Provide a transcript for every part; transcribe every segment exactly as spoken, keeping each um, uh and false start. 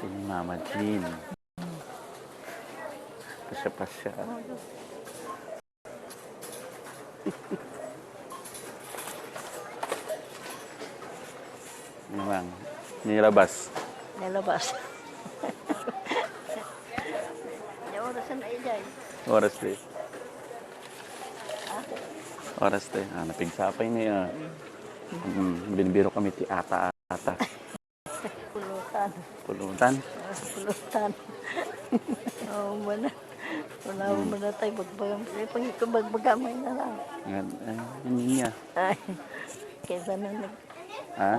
Ni Mama Jean. Pasya-pasya. Ano lang, nilabas. Nilabas. May oras na, Ijay. Oras, te. Oras, te. Ah, napigsapay niya. Mm, binibiro kami ti ata-ata. Pulutan. Pulutan? Ah, pulutan. Oo, mana. Wala mo na tayo, bagbagam. Eh, pang ikaw, bagbagam ay na lang. Nga, eh, ano niya? Ay, kaysa na nag- Ha?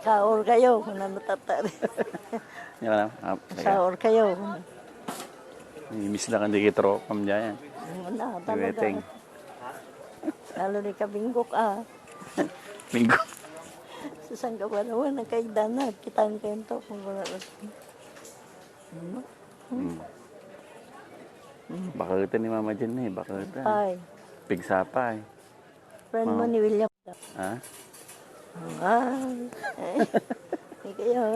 Saor kayo, kung ano tatari. Yan lang. Ah, kaya. Saor kayo. Miss na kan di kitro, kam dyan. Wala, talaga. Waiting. Lalo ni kabinggok, ah. Minggo. Sa sangka wala, wala kayo dana. Kitaan kayo to kung wala na. Hmm. Baka kita ni Mama Jen eh, baka kita. Ay. Pigsapay. Friend mo ni William. Ha? Ay. Ay, kayo.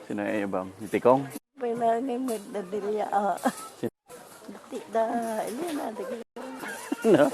Sino ay ibang? Ni Tikong? Kailangan mo dadilya, ah. Ti da, hindi na, dagli. No?